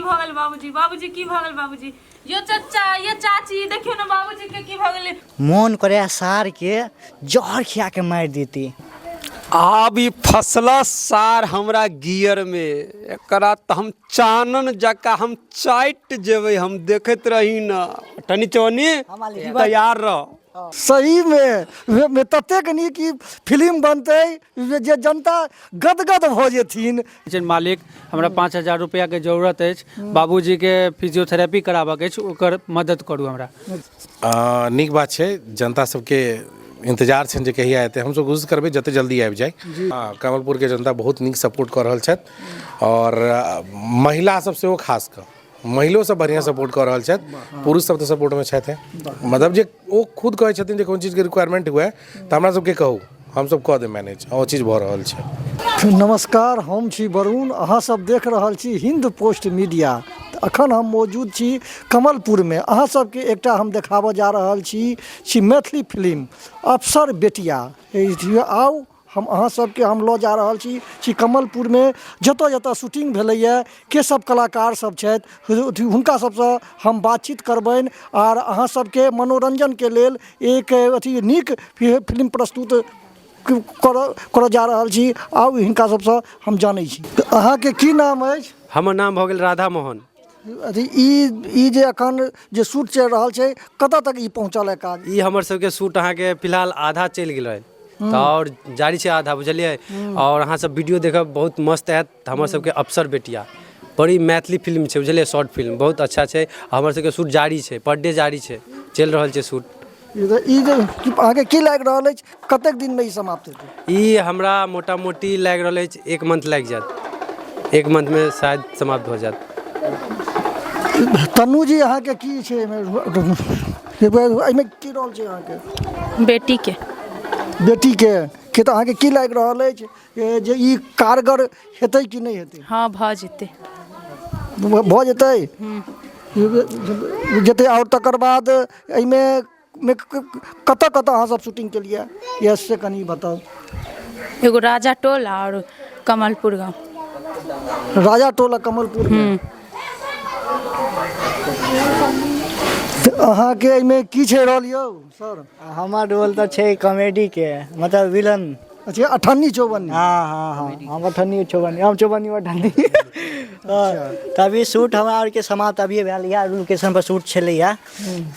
भऽ गेल बाबूजी बाबूजी की भऽ गेल बाबूजी यो चचा यो चाची देखियौ ने बाबूजी के की भऽ गेलै मोन करे सारके जहर खिया के मारि देती। आब ई फसला सार हमरा गियरमे, एकरा तऽ हम चानन जकाँ हम चाटि जेबै, हम देखैत रही न। टनी चौनी तैयार रह। सहीमे मे ततेक नीक ई फिल्म बनतै जे जनता गदगद भऽ जेथिन। मालिक, हमरा 5000 रुपैआके जरूरत अछि, बाबूजीके फिजियोथेरेपी कराबऽके अछि, ओकर मदद करू हमरा। नीक बात छै, जनता सबके इंतजार छनि जे कहिया एतै। हमसब कोशिश करबै जते जल्दी आबि जाय। हँ, कमलपुरके जनता बहुत नीक सपोर्ट कऽ रहल छथि आओर महिला सब सेहो, खास कऽ महिलो सब बढ़िआँ सपोर्ट कऽ रहल छथि। पुरुष सब तऽ सपोर्टमे छथि, मतलब जे ओ खुद कहै छथिन जे कोनो चीजके रिक्वायरमेंट हुए तऽ हमरा सबके कहू, हमसब कऽ देब मैनेज। ओ चीज भऽ रहल छै। नमस्कार, हम छी वरुण, अहाँ सब देख रहल छी हिंद पोस्ट मीडिया। तऽ अखन हम मौजूद छी कमलपुरमे। अहाँ सबके एकटा हम देखाबऽ जा रहल छी छी मैथिली फिल्म अफसर बेटिया। आउ, हम अहाँ सबके हम लऽ जा रहल छी छी कमलपुरमे, जतऽ जतऽ शूटिंग भेलैए, के सब कलाकार सब छथि, हुनका सबसँ हम बातचीत करबनि आर अहाँ सबके मनोरञ्जनके लेल एक अथी नीक फिल्म प्रस्तुत करऽ करऽ जा रहल छी। आउ, हिनका सबसँ हम जानै छी। तऽ अहाँके की नाम अछि? हमर नाम भऽ गेल राधा मोहन। अथी ई ई जे एखन जे शूट चलि रहल छै, कतऽ तक ई पहुँचल है काज? ई हमर सबके शूट अहाँके फिलहाल आधा चलि गेल है तऽ आओर जारी छै आधा, बुझलियै? आओर अहाँ सब वीडियो देखब, बहुत मस्त आयत। हमर सबके अफसर बेटिया बड़ी मैथिली फिल्म छै, बुझलियै? शॉर्ट फिल्म बहुत अच्छा छै। हमर सबके शूट जारी छै, पर डे जारी छै, चलि रहल छै शूट। ई जे अहाँके की लागि रहल अछि, कतेक दिनमे ई समाप्त हेतै? ई हमरा मोटा मोटी लागि रहल अछि 1 मंथ लागि जायत, 1 मंथमे शायद समाप्त भऽ जायत। तन्नू जी, अहाँके की छै एहिमे, एहिमे की रोल छै अहाँके? बेटीके। बेटीके के? तऽ अहाँके की लागि रहल अछि जे ई कारगर हेतै कि नहि हेतै? हँ, भऽ जेतै। भऽ जेतै जेतै। आओर तकर बाद एहिमे मे कतऽ कतऽ अहाँ सब शूटिंग केलियै यस, से कनि बताउ। एगो राजा टोल आओर कमलपुर गाँव। राजा टोल आ कमलपुर। तऽ अहाँके एहिमे की छै रोल यौ सर? हमर रोल तऽ छै कॉमेडीके, मतलब विलन। अच्छा, अठन्नी चौवन्नी। हाँ, हम अठन्नी चौवन्नी, हम चौवन्नी अठन्नी। तऽ अभी शूट हमरा आरके समाप्त अभिये भेल यऽ, लोकेशन पर शूट छलैया।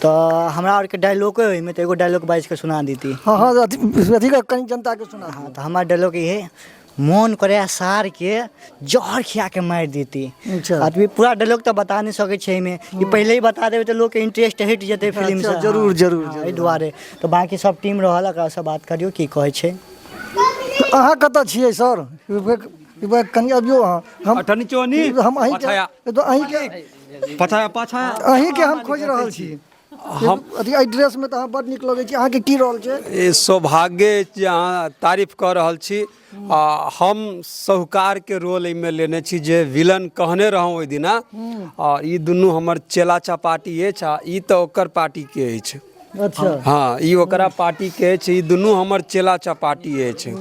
तऽ हमरा आरके डायलॉगो ओहिमे, तऽ एगो डायलॉग बाजि कऽ सुना देती। हाँ, अथी अथी कनि जनताके सुना। हाँ, तऽ हमर डायलॉग इहे, मोन करे सारके जहर खिया के मारि देती। आदमी पूरा डायलॉग तऽ बता नहि सकै छै एहिमे, ई पहिले ही बता देबै तऽ लोकके इंटरेस्ट हटि जेतै फिल्म से। जरूर जरूर। एहि दुआरे तऽ बाँकी सब टीम रहल, ओकरासँ बात करियौ की कहै छै। तऽ अहाँ कतऽ छियै सर? कनि अबियौ अहाँ। हम अठन्नी चौनी। हम अहीँके तऽ अहीँके पाछा पाछा अहीँके हम खोजि रहल छी। हम अथी एहि ड्रेसमे तऽ अहाँ बड्ड नीक लगै छी। अहाँके की रोल छै? ई सौभाग्य अछि जे अहाँ तारीफ कऽ रहल छी। आ हम साहुकारके रोल एहिमे लेने छी, जे विलन कहने रहौँ ओहि दिना। आ ई दुनू हमर चेला चपाटी अछि आ ई तऽ ओकर पार्टीके अछि। हँ, ई ओकरा पार्टीके अछि। ई दुनू हमर चेला चपाटी अछि।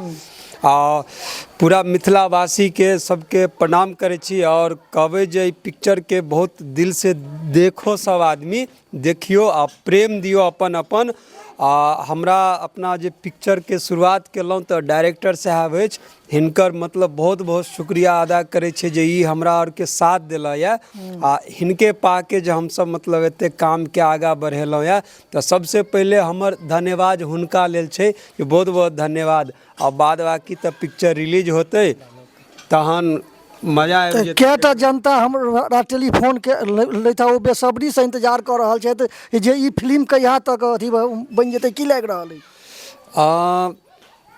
आ पूरा मिथिलावासीके सबके प्रणाम करै छी आओर कहबै जे एहि पिक्चरके बहुत दिलसँ देखो, सब आदमी देखियौ आ प्रेम दियौ अपन अपन। आ हमरा अपना जे पिक्चरके शुरुआत केलहुँ तऽ डायरेक्टर साहेब अछि, हिनकर मतलब बहुत बहुत शुक्रिया अदा करै छियै जे ई हमरा आरके साथ देलक यऽ आ हिनके पाके जे हमसब मतलब एतेक कामके आगाँ बढ़ेलहुँ यऽ। तऽ सबसँ पहिले हमर धन्यवाद हुनका लेल छै जे बहुत बहुत धन्यवाद। आ बाद बाकी तऽ पिक्चर रिलीज होतै तहन मजा आबि तऽ जेतै। कएटा जनता हमरा टेलीफोनके लैता, ओ बेसब्रीसँ इंतजार कऽ रहल छथि जे ई फिल्म कहिया तक अथी बनि जेतै। की लागि रहल अछि?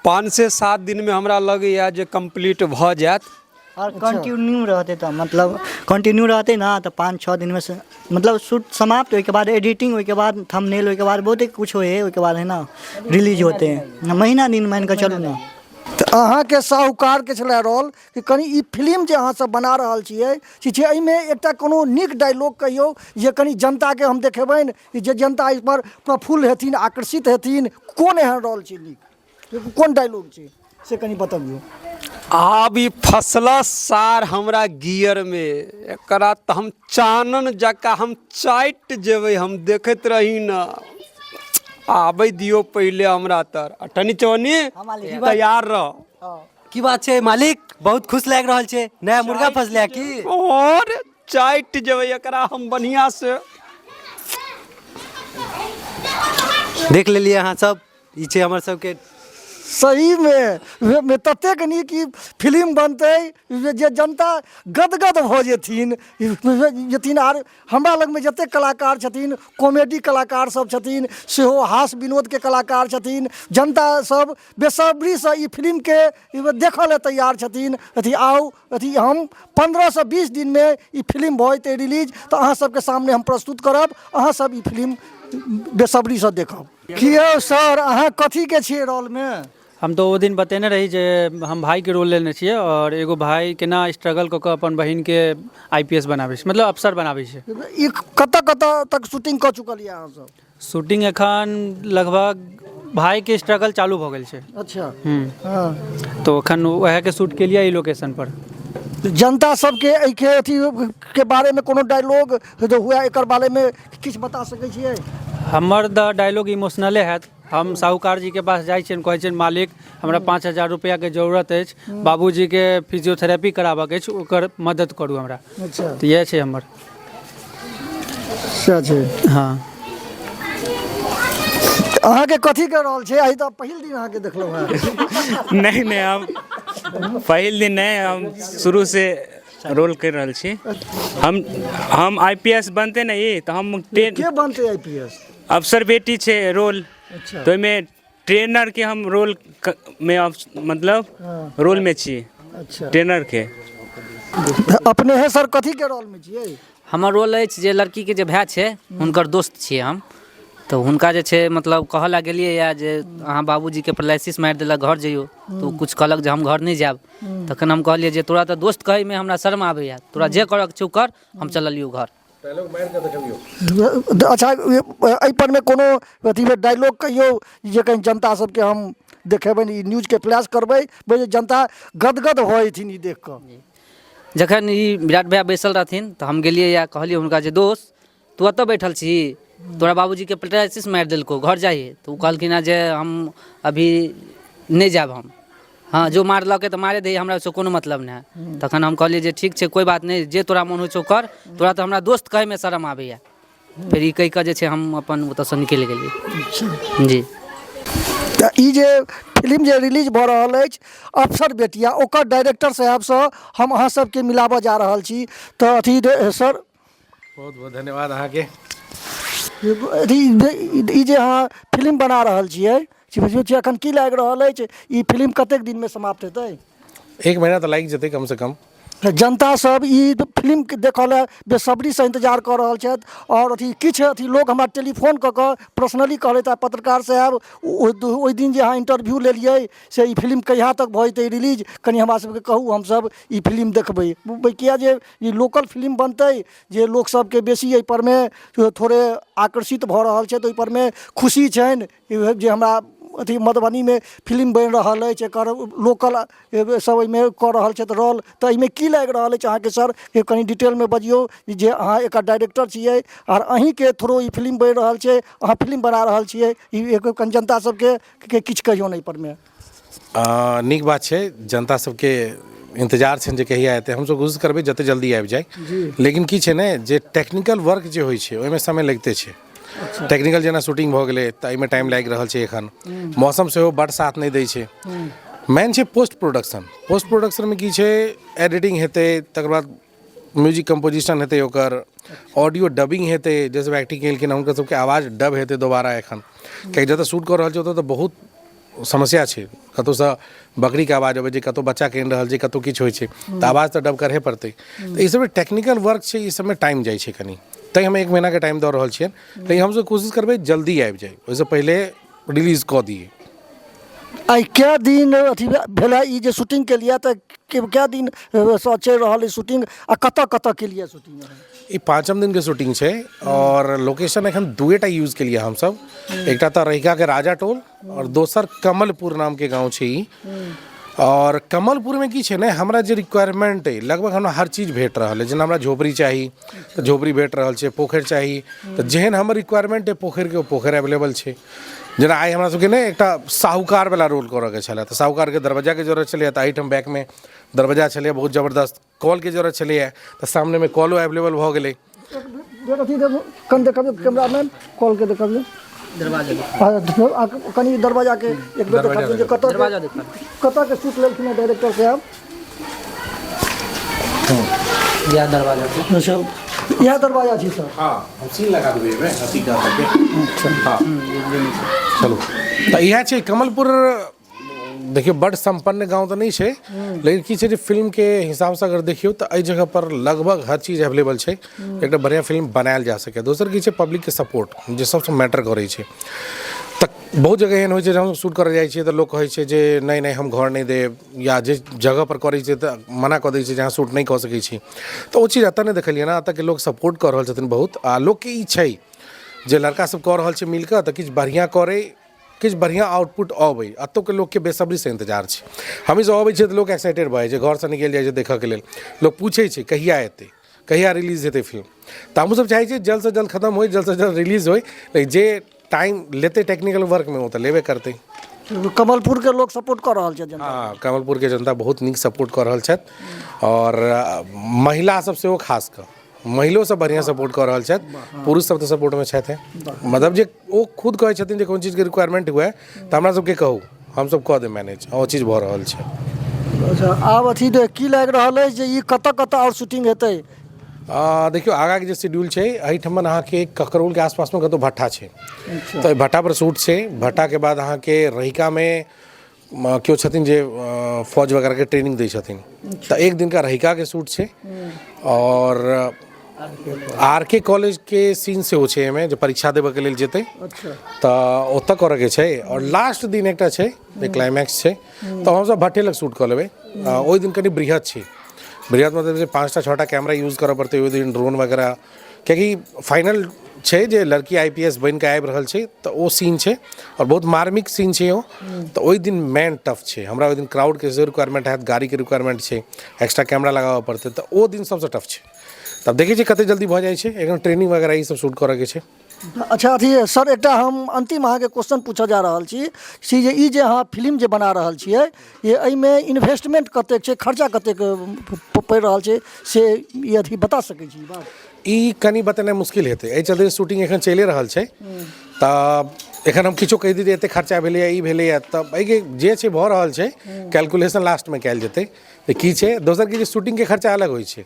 5 से 7 दिनमे हमरा लगैए जे कम्प्लीट भऽ जायत। आओर कंटिन्यू रहतै तऽ, मतलब कंटिन्यू रहतै ने तऽ 5-6 दिनमे से मतलब शूट समाप्त, ओहिके बाद एडिटिंग, ओहिके बाद थंबनेल, ओहिके बाद बहुते कुछ होइ है, ओहिके बाद है ना रिलीज होते हैं। महीना दिन मानि कऽ चलू ने। तऽ अहाँके साहूकारके छलै रोल कि कनि ई फिल्म जे अहाँ सब बना रहल छियै से छै, एहिमे एकटा कोनो नीक डायलॉग कहियौ जे कनि जनताके हम देखेबनि जे जनता एहिपर प्रफुल्ल हेथिन, आकर्षित हेथिन। कोन एहन रोल छै नीक, कोन डायलॉग छै? से कनि बतबियौ। आब ई फसला सार हमरा गियरमे, एकरा तऽ हम चानन जकाँ हम चाटि जेबै, हम देखैत रही न। आबै दियौ पहिले हमरा तर। अठन्नी चौनी तैयार रह। की बात छै मालिक, बहुत खुश लागि रहल छै, नया मुर्गा फसले की? और चाटि जेबै एकरा हम बढ़िया से। देख लेलियै अहाँ सब, ई छै हमर सबके। सहीमे ततेक नीक ई फिल्म बनतै जे जनता गदगद भऽ जेथिन जेथिन। आर हमरा लगमे जतेक कलाकार छथिन, कॉमेडी कलाकार सब छथिन, सेहो हास्य विनोदके कलाकार छथिन, जनता सब बेसब्रीसँ ई फिल्मके देखऽ लए तैयार छथिन। अथी आउ, अथी हम 15सँ 20 दिनमे ई फिल्म भऽ जेतै रिलीज, तऽ अहाँ सबके सामने हम प्रस्तुत करब, अहाँ सब ई फिल्म बेसब्रीसँ देखब। की यौ सर, अहाँ कथीके छियै रोलमे? हम तऽ ओ दिन बतेने रही जे हम भाईके रोल लेने छियै, आओर एगो भाई केना स्ट्रगल कऽ कऽ अपन बहिनके I P S बनाबै छै, मतलब अफसर बनाबै छै। ई कतऽ कतऽ तक शूटिंग कऽ चुकल यऽ अहाँ सब? शूटिंग एखन लगभग भाईके स्ट्रगल चालू भऽ गेल छै। अच्छा। हूँ। तऽ एखन उएहके शूट केलियै ई लोकेशन पर। जनता सबके एहिके अथी के बारेमे कोनो डायलॉग हुए, एकर बारेमे किछु बता सकै छियै? हमर तऽ डायलॉग इमोशनले हैत। हम साहूकार जीके पास जाइ छियनि, कहै छियनि मालिक हमरा 5000 रुपैआके जरूरत अछि, बाबूजीके फिजियोथेरेपी कराबऽके अछि, ओकर मदद करू हमरा। अच्छा। तऽ इएह छै हमर। सएह छै। हँ। अहाँके कथीके रोल छै? आइ तऽ पहिल दिन अहाँके देखलहुँ हेँ। नहि नहि, हम पहिल दिन नहि, हम शुरूसँ रोल करि रहल छी। हम I P S बनतै ने ई तऽ हम ट्रेन के बनतै I P S? अफसर बेटी छै रोल। अच्छा। तऽ ओहिमे ट्रेनरके हम रोल मे मतलब रोलमे छी। अच्छा। ट्रेनरके। अपने हे सर कथीके रोलमे छियै? हमर रोल अछि जे लड़कीके जे भाय छै हुनकर दोस्त छियै हम। तऽ हुनका जे छै मतलब कहऽ लए गेलियै यऽ जे अहाँ बाबूजीके पैरालिसिस मारि देलक, घर जइयौ। तऽ ओ किछु कहलक जे हम घर नहि जायब। तखन हम कहलियै जे तोरा तऽ दोस्त कहैमे हमरा शर्म आबैए, तोरा जे करऽके छौ कर, हम चललियौ घर। अच्छा, एहि परमे कोनो अथीमे डायलॉग कहियौ जे कनि जनता सबके हम देखेबनि, ई न्यूजके फ्लैश करबै जे जनता गदगद भऽ जेथिन ई देख कऽ। जखन ई विराट भैया बैसल रहथिन तऽ हम गेलियै या कहलियै हुनका जे दोस्त तू एतऽ बैठल छी, तोरा बाबूजीके पैरालिसिस मारि देलकौ, घर जाही। तऽ ओ कहलखिन हँ जे हम अभी नहि जायब हम, हँ जो मारलकै तऽ मारे दही, हमरा ओहिसँ कोनो मतलब नहि है। तखन हम कहलियै जे ठीक छै, कोइ बात नहि, जे तोरा मोन होइ छौ कर, तोरा तऽ हमरा दोस्त कहैमे शरम आबैए। फेर ई कहि कऽ जे छै हम अपन ओतऽसँ निकलि गेलियै जी। तऽ ई जे फिल्म जे रिलीज भऽ रहल अछि अफसर बेटिया, ओकर डायरेक्टर साहेबसँ हम अहाँ सबके मिलाबऽ जा रहल छी। तऽ अथी सर बहुत बहुत धन्यवाद अहाँके। अथी ई जे अहाँ फिल्म बना रहल छियै, बुझियौ एखन की लागि रहल अछि, ई फिल्म कतेक दिनमे समाप्त हेतै? 1 महीना तऽ लागि जेतै कमसँ कम। जनता सब ई फिल्मके देखऽ लए बेसब्रीसँ इन्तजार कऽ रहल छथि। आओर अथी किछु अथी लोक हमरा टेलीफोन कऽ कऽ पर्सनली कहलथि, पत्रकार साहेब ओहि दिन जे अहाँ इंटरव्यू लेलियै से ई फिल्म कहिया तक भऽ जेतै रिलीज, कनि हमरा सबके कहू, हमसब ई फिल्म देखबै। किए जे ई लोकल फिल्म बनतै जे लोक सबके बेसी एहि परमे थोड़े आकर्षित भऽ रहल छथि, ओहि परमे खुशी छनि जे हमरा अथी मधुबनीमे फिल्म बनि रहल अछि, एकर लोकल सब एहिमे कऽ रहल छथि रोल। तऽ एहिमे की लागि रहल अछि अहाँके सर, कनि डिटेलमे बजियौ जे अहाँ एकर डायरेक्टर छियै आर अहीँके थ्रू ई फिल्म बनि रहल छै, अहाँ फिल्म बना रहल छियै, ई कनि जनता सबके किछु कहियौ ने एहि परमे। नीक बात छै, जनता सबके इन्तजार छनि जे कहिया एतै। हमसब कोशिश करबै जते जल्दी आबि जाइ, लेकिन की छै ने जे टेक्निकल वर्क जे होइ छै ओहिमे समय लगिते छै। टेक्निकल जेना शूटिंग भऽ गेलै तऽ एहिमे टाइम लागि रहल छै। एखन मौसम सेहो बड साथ नहि दै छै। मेन छै पोस्ट प्रोडक्शन। पोस्ट प्रोडक्शनमे की छै, एडिटिंग हेतै, तकर बाद म्यूजिक कम्पोजिशन हेतै, ओकर ऑडियो डबिंग हेतै, जे सब एक्टिंग केलखिन हुनकर सबके आवाज डब हेतै दोबारा। एखन कियाकि जतऽ शूट कऽ रहल छै ओतऽ तऽ बहुत समस्या छै, कतहुसँ बकरीके आवाज अबै छै, कतहु बच्चा कानि रहल छै, कतहु किछु होइ छै, तऽ आवाज तऽ डब करहे पड़तै। तऽ ई सब टेक्निकल वर्क छै, ई सबमे टाइम जाइ छै कनि, तैँ हम 1 महीनाके टाइम दऽ रहल छियनि। लेकिन हमसब कोशिश करबै जल्दी आबि जाइ, ओहिसँ पहिले रिलीज कऽ दियै। आइ कए दिन अथी भेलै ई जे शूटिंग केलियै, तऽ कए दिन सँ चलि रहल अइ शूटिंग आ कतऽ कतऽ केलियै शूटिंग? ई 5म दिनके शूटिंग छै आओर लोकेशन एखन दुएटा यूज केलियै हमसब, एकटा तऽ रहिकाके राजा टोल आओर दोसर कमलपुर नामके गाँव छै ई। आओर कमलपुरमे की छै ने, हमरा जे रिक्वायरमेन्ट अइ लगभग हमरा हर चीज भेट रहल अइ। जेना हमरा झोपड़ी चाही तऽ झोपड़ी भेट रहल छै, पोखरि चाही तऽ जेहन हमर रिक्वायरमेन्ट अइ पोखरिके, ओ पोखरि एवेलेबल छै। जेना आइ हमरा सबके ने एकटा साहुकारवला रोल करऽके छलै, तऽ साहुकारके दरवज्जाके जरूरत छलैए, तऽ एहिठाम बैकमे दरवज्जा छलैए बहुत जबरदस्त। कलके जरूरत छलैए तऽ सामनेमे कलो एवेलेबल भऽ गेलै। बेर अथी देखू, कनि देखबियौ कैमरामैन, कॉल के देखबियौ दरवाजा, कनि दरवाजा के एक बेर देखबियौ जे कतऽ दरवाजा, कतऽ के शूट लेलखिन हँ डायरेक्टर साहब। इएह दरवाजा छै। अच्छा, इएह दरवाजा छै सर? हँ, हम सीन लगा देबै एहिमे अथी का सबके। हँ, चलू, तऽ इएह छै कमलपुर। देखियौ, बड्ड सम्पन्न गाँव तऽ नहि छै, लेकिन की छै जे फिल्मके हिसाबसँ अगर देखियौ तऽ एहि जगहपर लगभग हर चीज एवेलेबल छै, एकटा बढ़िआँ फिल्म बनायल जा सकैए। दोसर की छै, पब्लिकके सपोर्ट जे सबसँ मैटर करै छै। तऽ बहुत जगह एहन होइ छै जे हमसब शूट करऽ जाइ छियै तऽ लोक कहै छै जे नहि नहि, हम घर नहि देब, या जे जगहपर करै छियै तऽ मना कऽ दै छै जे अहाँ शूट नहि कऽ सकै छी। तऽ ओ चीज एतऽ नहि देखलियै हँ। एतऽके लोक सपोर्ट कऽ रहल छथिन बहुत, आओर लोकके ई छै जे लड़का सब कऽ रहल छै मिलकऽ तऽ किछु बढ़िआँ करै, किछु बढ़िआँ आउटपुट अबै। एतौके लोकके बेसब्रीसँ इन्तजार छै। हमहीँ सब अबै छियै तऽ लोक एक्साइटेड भऽ जाइ छै, घरसँ निकलि जाइ छै देखऽके लेल। लोक पूछै छै कहिया एतै, कहिया रिलीज हेतै फिल्म। तऽ हमहूँ सब चाहै छियै जल्दसँ जल्द खतम होइ, जल्दसँ जल्द रिलीज होइ, लेकिन जे टाइम लेतै टेक्निकल वर्कमे ओ तऽ लेबे करतै। कमलपुरके लोक सपोर्ट कऽ रहल छथि जनता? हँ, कमलपुरके जनता बहुत नीक सपोर्ट कऽ रहल छथि, आओर महिला सब सेहो, खास कऽ महिलो सब बढ़िआँ सपोर्ट कऽ रहल छथि। पुरुष सब तऽ सपोर्टमे छथि, मतलब जे ओ खुद कहै छथिन जे कोनो चीजके रिक्वायरमेंट हुए तऽ हमरा सबके कहू, हमसब कऽ देब मैनेज। ओ चीज भऽ रहल छै। अच्छा, आब अथी की लागि रहल अछि जे ई कतऽ कतऽ आओर शूटिंग हेतै? देखियौ, आगाँके जे शेड्यूल छै, एहिठमन अहाँके ककरौलके आसपासमे कतहु भट्ठा छै, तऽ ओहि भट्ठापर शूट छै। भट्ठाके बाद अहाँके रहिकामे केओ छथिन जे फौज वगैरहके ट्रेनिंग दै छथिन, तऽ एक दिनका रहिकाके शूट छै। आओर आर के कॉलेजके सीन सेहो छै एहिमे, जे परीक्षा देबऽके लेल जेतै तऽ ओतऽ करऽके छै। आओर लास्ट दिन एकटा छै जे क्लाइमैक्स छै, तऽ हमसब भट्ठे लग शूट कऽ लेबै। ओहि दिन कनि बृहत छै। बृहत मतलब जे 5टा 6टा कैमरा यूज करऽ पड़तै ओहि दिन, ड्रोन वगैरह, कियाकि फाइनल छै जे लड़की I P S बनि कऽ आबि रहल छै, तऽ ओ सीन छै आओर बहुत मार्मिक सीन छै ओ। तऽ ओहि दिन मेन टफ छै हमरा। ओहि दिन क्राउडके सेहो रिक्वायरमेंट हैत, गाड़ीके रिक्वायरमेंट छै, एक्स्ट्रा कैमरा लगाबऽ पड़तै, तऽ ओ दिन सबसँ टफ छै। तब देखै छियै कते जल्दी भऽ जाइ छै। एखन ट्रेनिंग वगैरह ई सब शूट करऽके छै। अच्छा, अथी सर, एकटा हम अन्तिम अहाँके क्वेश्चन पूछऽ जा रहल छी से जे ई जे अहाँ फिल्म जे बना रहल छियै, ये एहिमे इन्वेस्टमेंट कतेक छै, खर्चा कतेक पड़ि रहल छै, से ई अथी बता सकै छी बात? ई कनि बतेनाइ मुश्किल हेतै, एहि चलते शूटिंग एखन चलिए रहल छै, तऽ एखन हम किछो कहि दी जे एतेक खर्चा भेलैए, ई भेलैए, तऽ एहिके जे छै भऽ रहल छै, कैलकुलेशन लास्टमे कयल जेतै तऽ की छै। दोसर की जे शूटिंगके खर्चा अलग होइ छै,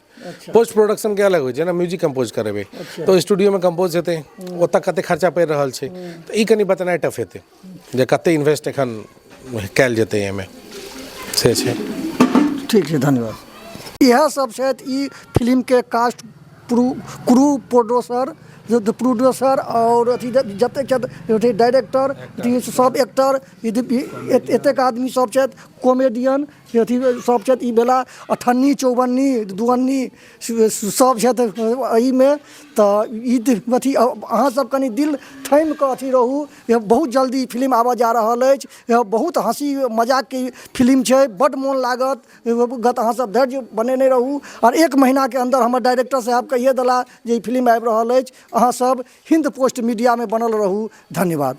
पोस्ट प्रोडक्शनके अलग होइ छै। जेना म्यूजिक कम्पोज करेबै तऽ ओ स्टूडियोमे कम्पोज हेतै, ओतऽ कतेक खर्चा पड़ि रहल छै। तऽ ई कनि बतेनाइ टफ हेतै जे कतेक इन्वेस्ट एखन कयल जेतै एहिमे, से छै। ठीक छै, धन्यवाद। इएह सब छथि ई फिल्मके कास्ट क्रू, प्रोड्यूसर आओर अथी जतेक छथि, अथी डायरेक्टर, अथी सब एक्टर, एतेक आदमी सब छथि, कॉमेडियन अथी सब छथि। ई भेला अठन्नी, चौवन्नी, दुअन्नी सब छथि एहिमे। तऽ ई अथी अहाँ सब कनि दिल थामि कऽ अथी रहू, बहुत जल्दी फिल्म आबऽ जा रहल अछि। बहुत हँसी मजाकके फिल्म छै, बड्ड मोन लागत गत। अहाँ सब धैर्य बनेने रहू आओर एक महीनाके अन्दर हमर डायरेक्टर साहब कहिए देला जे ई फिल्म आबि रहल अछि। अहाँ सब हिन्द पोस्ट मीडियामे बनल रहू। धन्यवाद।